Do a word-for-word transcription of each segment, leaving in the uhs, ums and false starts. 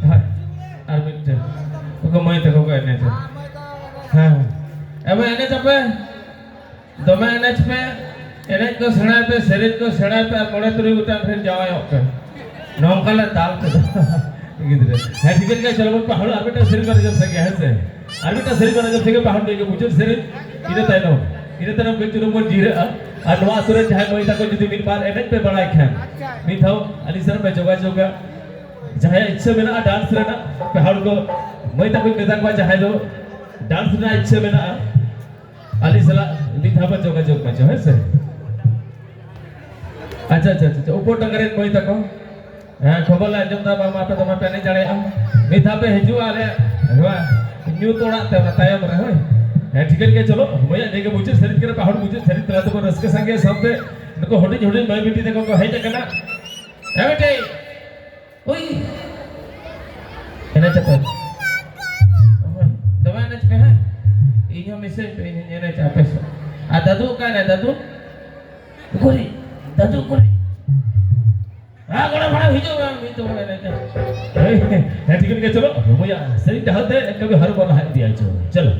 ᱦᱮᱸ, ᱟᱨ ᱢᱤᱫᱴᱮᱱ᱾ ᱩᱱᱠᱩ ᱢᱟᱹᱭ ᱛᱟᱠᱚ ᱠᱚ ᱮᱱᱮᱡᱟ᱾ ᱦᱮᱸ, ᱮᱵᱟᱨ ᱮᱱᱮᱡ ᱟᱯᱮ, ᱫᱚᱢᱮ ᱮᱱᱮᱡ ᱯᱮ, ᱮᱱᱮᱡ ᱠᱚ ᱥᱮᱬᱟᱭ ᱯᱮ, ᱥᱮᱨᱮᱧ ᱠᱚ ᱥᱮᱬᱟᱭ ᱯᱮ, ᱟᱨ ᱢᱚᱬᱮ ᱛᱩᱨᱩᱭ ᱜᱚᱴᱟᱝ ᱴᱷᱮᱱ ᱡᱟᱶᱟᱭᱚᱜ ᱯᱮ᱾ ᱱᱚᱝᱠᱟ ᱞᱮ ᱫᱟᱞ ᱠᱚᱫᱚ ᱜᱤᱫᱽᱨᱟᱹ᱾ ᱦᱮᱸ, ᱴᱷᱤᱠᱟᱹᱱ ᱜᱮᱭᱟ, ᱪᱚᱞᱚ ᱵᱚᱱ ᱯᱟᱦᱩᱲ ᱟᱨ ᱢᱤᱫᱴᱟᱝ ᱥᱮᱨᱮᱧ ᱵᱚᱱ ᱟᱸᱡᱚᱢ ᱥᱟᱸᱜᱮᱭᱟ, ᱦᱮᱸ ᱥᱮ? ᱟᱨ ᱢᱤᱫᱴᱟᱝ ᱥᱮᱨᱮᱧ ᱵᱚᱱ ᱟᱸᱡᱚᱢ ᱥᱟᱸᱜᱮᱭᱟ, ᱯᱟᱦᱩᱲ ᱱᱤᱭᱟᱹ ᱜᱮ ᱢᱩᱪᱟᱹᱫ ᱥᱮᱨᱮᱧ᱾ ᱤᱱᱟᱹ ᱛᱟᱭᱱᱚᱢ, ᱤᱱᱟᱹ ᱛᱟᱭᱱᱚᱢ ᱠᱟᱹᱡ ᱪᱩᱞᱩᱝ ᱵᱚᱱ ᱡᱤᱨᱟᱹᱜᱼᱟ᱾ ᱟᱨ ᱱᱚᱣᱟ ᱟᱹᱛᱩ ᱨᱮᱱ ᱡᱟᱦᱟᱸᱭ ᱢᱟᱹᱭ ᱛᱟᱠᱚ ᱡᱩᱫᱤ ᱢᱤᱫ ᱵᱟᱨ ᱮᱱᱮᱡ ᱯᱮ ᱵᱟᱲᱟᱭ ᱠᱷᱟᱱ, ᱢᱤᱫ ᱫᱷᱟᱣ ᱟᱹᱞᱤᱧ ᱥᱟᱞᱟᱜ ᱯᱮ ᱡᱳᱜᱟᱡᱳᱜᱟ᱾ ᱡᱟᱦᱟᱸᱭᱟᱜ ᱤᱪᱪᱷᱟᱹ ᱢᱮᱱᱟᱜᱼᱟ ᱰᱟᱱᱥ ᱨᱮᱱᱟᱜ, ᱯᱮ ᱦᱚᱲ ᱠᱚ, ᱢᱟᱹᱭ ᱛᱟᱠᱚᱧ ᱢᱮᱛᱟ ᱠᱚᱣᱟ, ᱡᱟᱦᱟᱸᱭ ᱫᱚ ᱰᱟᱱᱥ ᱨᱮᱱᱟᱜ ᱤᱪᱪᱷᱟᱹ ᱢᱮᱱᱟᱜᱼᱟ, ᱟᱹᱞᱤᱧ ᱥᱟᱞᱟᱜ ᱢᱤᱫ ᱫᱷᱟᱣ ᱯᱮ ᱡᱳᱜᱟᱡᱳᱜᱽ ᱢᱟᱪᱚ, ᱦᱮᱸ ᱥᱮ? ᱟᱪᱪᱷᱟ, ᱟᱪᱪᱷᱟ, ᱟᱪᱪᱷᱟ, ᱩᱯᱚᱨ ᱰᱟᱝᱜᱟ ᱨᱮᱱ ᱢᱟᱹᱭ ᱛᱟᱠᱚ, ᱦᱮᱸ, ᱠᱷᱚᱵᱚᱨ ᱞᱮ ᱟᱸᱡᱚᱢ ᱮᱫᱟ, ᱵᱟᱝᱢᱟ ᱟᱯᱮ ᱫᱚᱢᱮ ᱯᱮ ᱮᱱᱮᱡ ᱫᱟᱲᱮᱭᱟᱜᱼᱟ᱾ ᱢᱤᱫ ᱫᱷᱟᱣ ᱯᱮ ᱦᱤᱡᱩᱜᱼᱟ ᱟᱞᱮ ᱱᱚᱣᱟ ᱧᱩᱛ ᱚᱲᱟᱜ ᱛᱮ, ᱚᱱᱟ ᱛᱟᱭᱚᱢ ᱨᱮ, ᱦᱳᱭ᱾ ᱦᱮᱸ, ᱴᱷᱤᱠᱟᱹᱱ ᱜᱮᱭᱟ, ᱪᱚᱞᱚ, ᱢᱟᱹᱭᱟᱜ ᱱᱤᱭᱟᱹ ᱜᱮ ᱢᱩᱪᱟᱹᱫ ᱥᱮᱨᱮᱧ ᱠᱟᱱᱟ, ᱯᱟᱦᱩᱲ ᱢᱩᱪᱟᱹᱫ ᱥᱮᱨᱮᱧ ᱛᱟᱞᱟ ᱛᱮᱵᱚᱱ ᱨᱟᱹᱥᱠᱟᱹ ᱥᱟᱸᱜᱮᱭᱟ, ᱥᱟᱶᱛᱮ ᱱᱩᱠᱩ ᱦᱩᱰᱤᱧ ᱦᱩᱰᱤᱧ ᱢᱟᱹᱭ ᱵᱤᱴᱤ ᱛᱟᱠᱚ ᱠᱚ ᱦᱮᱡ ᱟᱠᱟᱱᱟ᱾ ᱦᱮᱸ, ᱵᱤᱴᱤ᱾ ᱩᱭ! ᱮᱱᱮᱡ ᱟᱯᱮ᱾ ᱫᱚᱢᱮ ᱮᱱᱮᱡ ᱯᱮ, ᱦᱮᱸ? ᱤᱧ ᱦᱚᱸ ᱢᱤᱥᱟᱹᱧ ᱯᱮ, ᱤᱧ ᱦᱚᱸᱧ ᱮᱱᱮᱡᱟ ᱟᱯᱮ ᱥᱟᱶ᱾ ᱟᱨ ᱫᱟᱫᱩ ᱚᱠᱟᱭ ᱱᱟᱭ, ᱫᱟᱫᱩ? ᱩᱠᱩᱨᱤ? ᱫᱟᱫᱩ ᱩᱠᱩᱨᱤ? ᱦᱮᱸ, ᱜᱚᱲᱚ ᱵᱷᱟᱲᱟ ᱦᱤᱡᱩᱜ ᱢᱮ, ᱢᱤᱫ ᱫᱚ ᱵᱚᱱ ᱮᱱᱮᱡᱟ᱾ ᱦᱮᱸ, ᱴᱷᱤᱠᱟᱹᱱ ᱜᱮᱭᱟ, ᱪᱚᱞᱚ, ᱨᱩᱢᱩᱭᱟ, ᱥᱮᱨᱮᱧ ᱰᱟᱦᱟᱨ ᱛᱮ ᱮᱱᱠᱟ ᱜᱮ ᱦᱟᱨᱩ ᱵᱚᱱ ᱞᱟᱦᱟ ᱤᱫᱤᱭᱟ, ᱪᱚᱞᱚ, ᱪᱚᱞᱚ᱾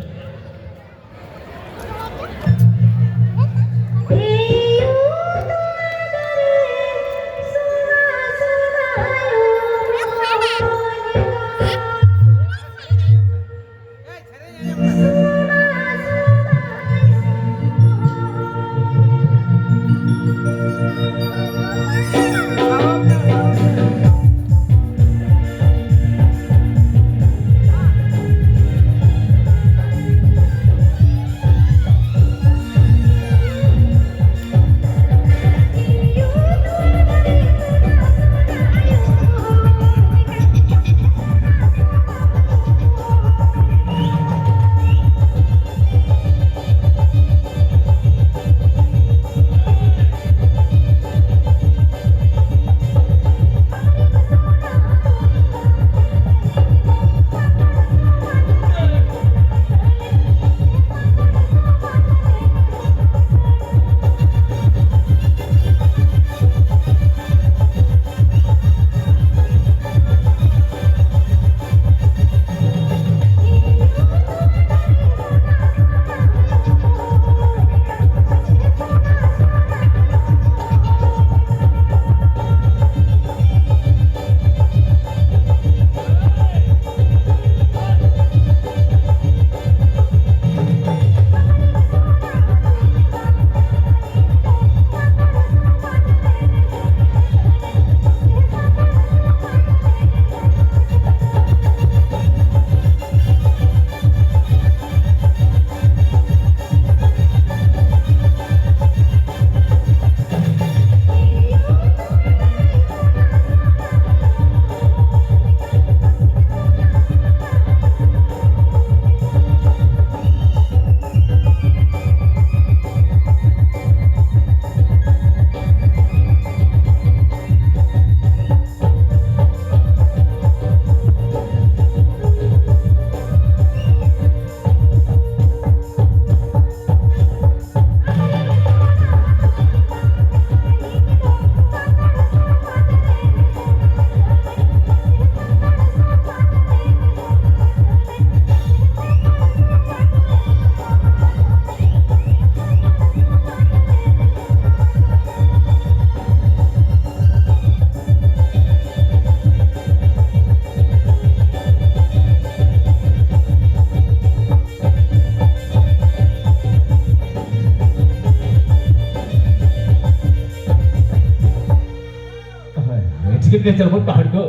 ᱪᱮᱫ ᱜᱮ ᱪᱟᱞᱵᱚᱱ ᱯᱟᱦᱟᱲ ᱠᱚ,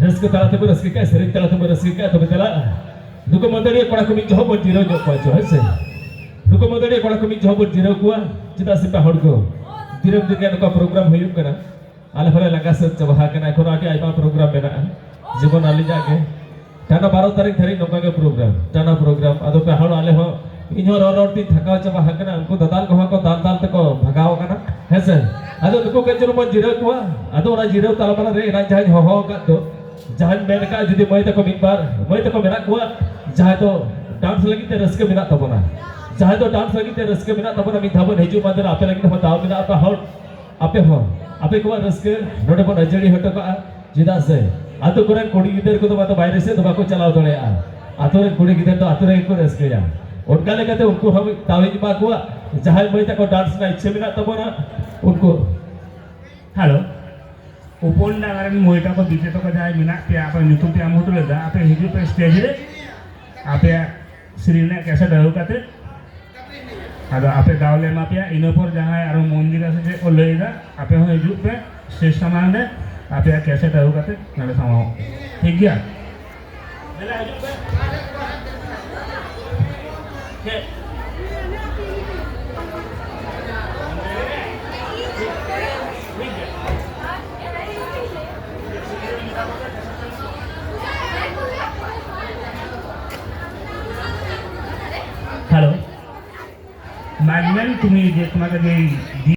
ᱨᱟᱹᱥᱠᱟᱹ ᱛᱟᱞᱟ ᱛᱮᱵᱚ ᱨᱟᱹᱥᱠᱟᱹ ᱠᱟᱜᱼᱟ, ᱥᱮᱨᱮᱧ ᱛᱟᱞᱟ ᱛᱮᱵᱚ ᱨᱟᱹᱥᱠᱟᱹ ᱠᱟᱜᱼᱟ᱾ ᱛᱚᱵᱮ ᱫᱮᱞᱟ, ᱱᱩᱠᱩ ᱢᱟᱹᱫᱟᱹᱲᱤᱭᱟᱹ ᱠᱚᱲᱟ ᱠᱚ ᱢᱤᱫ ᱡᱚᱦᱚᱜ ᱵᱚᱱ ᱡᱤᱨᱟᱹᱣ ᱧᱚᱜ ᱠᱚᱣᱟ ᱪᱚ, ᱦᱮᱸ ᱥᱮ? ᱱᱩᱠᱩ ᱢᱟᱹᱫᱟᱹᱲᱤᱭᱟᱹ ᱠᱚᱲᱟ ᱠᱚ ᱢᱤᱫ ᱡᱚᱦᱚᱜ ᱵᱚᱱ ᱡᱤᱨᱟᱹᱣ ᱠᱚᱣᱟ᱾ ᱪᱮᱫᱟᱜ ᱥᱮ ᱯᱟᱦᱟᱲ ᱠᱚ, ᱫᱤᱱᱟᱹᱢ ᱫᱤᱱ ᱜᱮ ᱱᱚᱝᱠᱟ ᱯᱨᱳᱜᱨᱟᱢ ᱦᱩᱭᱩᱜ ᱠᱟᱱᱟ᱾ ᱟᱞᱮ ᱦᱚᱸᱞᱮ ᱞᱟᱸᱜᱟ ᱥᱟᱹᱛ ᱪᱟᱵᱟ ᱟᱠᱟᱱᱟ, ᱮᱠᱷᱚᱱ ᱟᱹᱰᱤ ᱟᱭᱢᱟ ᱯᱨᱳᱜᱨᱟᱢ ᱢᱮᱱᱟᱜᱼᱟ᱾ ᱡᱮᱢᱚᱱ ᱟᱹᱞᱤᱧᱟᱜ ᱜᱮ, ᱴᱟᱱᱟ ᱵᱟᱨᱚ ᱛᱟᱹᱨᱤᱠᱷ ᱫᱷᱟᱹᱨᱤᱡ ᱱᱚᱝᱠᱟ ᱜᱮ ᱯᱨᱳᱜᱨᱟᱢ, ᱴᱟᱱᱟ ᱯᱨᱳᱜᱨᱟᱢ᱾ ᱟᱫᱚ ᱯᱮ ᱦᱚᱲ, ᱟᱞᱮ ᱦᱚᱸ, ᱤᱧ ᱦᱚᱸ ᱨᱚᱲ ᱨᱚᱲ ᱛᱤᱧ ᱛᱷᱟᱠᱟᱣ ᱪᱟᱵᱟ ᱟᱠᱟᱱᱟ᱾ ᱩᱱᱠᱩ ᱫᱟᱫᱟᱞ ᱠᱚᱦᱚᱸ ᱠᱚ ᱫᱟᱞ ᱫᱟᱞ ᱛᱮᱠᱚ ᱵᱷᱟᱜᱟᱣ ᱟᱠᱟᱱᱟ, ᱦᱮᱸ ᱥᱮ? ᱟᱫᱚ ᱱᱩᱠᱩ ᱠᱟᱹᱡ ᱪᱩᱞᱩᱝ ᱵᱚᱱ ᱡᱤᱨᱟᱹᱣ ᱠᱚᱣᱟ᱾ ᱟᱫᱚ ᱚᱱᱟ ᱡᱤᱨᱟᱹᱣ ᱛᱟᱞᱟ ᱢᱟᱞᱟ ᱨᱮ ᱮᱱᱟᱝ ᱡᱟᱦᱟᱸᱧ ᱦᱚᱦᱚ ᱟᱠᱟᱫ ᱫᱚ, ᱡᱟᱦᱟᱸᱧ ᱢᱮᱱ ᱟᱠᱟᱫ, ᱡᱩᱫᱤ ᱢᱟᱹᱭ ᱛᱟᱠᱚ ᱢᱤᱫ ᱵᱟᱨ ᱢᱟᱹᱭ ᱛᱟᱠᱚ ᱢᱮᱱᱟᱜ ᱠᱚᱣᱟ, ᱡᱟᱦᱟᱸᱭ ᱫᱚ ᱰᱟᱱᱥ ᱞᱟᱹᱜᱤᱫ ᱛᱮ ᱨᱟᱹᱥᱠᱟᱹ ᱢᱮᱱᱟᱜ ᱛᱟᱵᱚᱱᱟ, ᱡᱟᱦᱟᱸᱭ ᱫᱚ ᱰᱟᱱᱥ ᱞᱟᱹᱜᱤᱫ ᱛᱮ ᱨᱟᱹᱥᱠᱟᱹ ᱢᱮᱱᱟᱜ ᱛᱟᱵᱚᱱᱟ, ᱢᱤᱫ ᱫᱷᱟᱣ ᱵᱚᱱ ᱦᱤᱡᱩᱜ ᱢᱟ᱾ ᱫᱮᱞᱟ, ᱟᱯᱮ ᱞᱟᱹᱜᱤᱫ ᱦᱚᱸ ᱫᱟᱣ ᱢᱮᱱᱟᱜᱼᱟ, ᱯᱮ ᱦᱚᱲ᱾ ᱟᱯᱮ ᱦᱚᱸ, ᱟᱯᱮ ᱠᱚᱣᱟᱜ ᱨᱟᱹᱥᱠᱟᱹ ᱱᱚᱰᱮ ᱵᱚᱱ ᱟᱹᱡᱟᱹᱲᱤ ᱦᱚᱴᱚ ᱠᱟᱜᱼᱟ᱾ ᱪᱮᱫᱟᱜ ᱥᱮ ᱟᱛᱳ ᱠᱚᱨᱮᱱ ᱠᱩᱲᱤ ᱜᱤᱫᱟᱹᱨ ᱠᱚᱫᱚ ᱢᱟᱛᱚ ᱵᱟᱭᱨᱮ ᱥᱮᱫ ᱫᱚ ᱵᱟᱠᱚ ᱪᱟᱞᱟᱣ ᱫᱟᱲᱮᱭᱟᱜᱼᱟ᱾ ᱟᱛᱳ ᱨᱮᱱ ᱠᱩᱲᱤ ᱜᱤᱫᱟᱹᱨ ᱫᱚ ᱟᱛᱳ ᱨᱮᱜᱮ ᱠᱚ ᱨᱟᱹᱥᱠᱟᱹᱭᱟ᱾ ᱚᱱᱠᱟ ᱞᱮᱠᱟᱛᱮ ᱩᱱᱠᱩ ᱦᱚᱸ ᱢᱤᱫ ᱫᱟᱣ ᱤᱧ ᱮᱢᱟ ᱠᱚᱣᱟ᱾ ᱡᱟᱦᱟᱸᱭ ᱢᱟᱹᱭ ᱛᱟᱠᱚ ᱰᱟᱱᱥ ᱨᱮᱱᱟᱜ ᱤᱪᱪᱷᱟᱹ ᱢᱮᱱᱟᱜ ᱛᱟᱵᱚᱱᱟ, ᱩᱱᱠᱩ᱾ ᱦᱮᱞᱳ, ᱩᱯᱚᱱ ᱰᱟᱸᱜᱟ ᱨᱮᱱ ᱢᱟᱹᱭ ᱛᱟᱠᱚ, ᱵᱤᱴᱤ ᱛᱟᱠᱚ ᱡᱟᱦᱟᱸᱭ ᱢᱮᱱᱟᱜ ᱯᱮᱭᱟ, ᱟᱯᱮ ᱧᱩᱛᱩᱢ ᱯᱮ ᱮᱢ ᱦᱚᱴᱚ ᱞᱮᱫᱟ, ᱟᱯᱮ ᱦᱤᱡᱩᱜ ᱯᱮ ᱥᱴᱮᱡᱽ ᱨᱮ, ᱟᱯᱮᱭᱟᱜ ᱥᱮᱨᱮᱧ ᱨᱮᱱᱟᱜ ᱠᱮᱥᱮᱴ ᱟᱹᱜᱩ ᱠᱟᱛᱮ᱾ ᱟᱫᱚ ᱟᱯᱮ ᱫᱟᱣ ᱞᱮ ᱮᱢᱟ ᱯᱮᱭᱟ᱾ ᱤᱱᱟᱹ ᱯᱚᱨ ᱡᱟᱦᱟᱸᱭ ᱟᱨᱚ ᱢᱚᱱᱫᱤᱨᱟ ᱥᱮ ᱪᱮᱫ ᱠᱚ ᱞᱟᱹᱭ ᱮᱫᱟ, ᱟᱯᱮ ᱦᱚᱸ ᱦᱤᱡᱩᱜ ᱯᱮ ᱥᱴᱮᱡᱽ ᱥᱟᱢᱟᱝ ᱨᱮ, ᱟᱯᱮᱭᱟᱜ ᱠᱮᱥᱮᱴ ᱟᱹᱜᱩ ᱠᱟᱛᱮ ᱱᱚᱰᱮ ᱥᱟᱢᱟᱝ ᱯᱮ᱾ ᱴᱷᱤᱠ ᱜᱮᱭᱟ? ᱫᱮᱞᱟ ᱦᱤᱡᱩᱜ ᱯᱮ᱾ ᱪᱮᱫ? হ্যালো, ম্যাগনেট, তুমি যে তোমাকে যে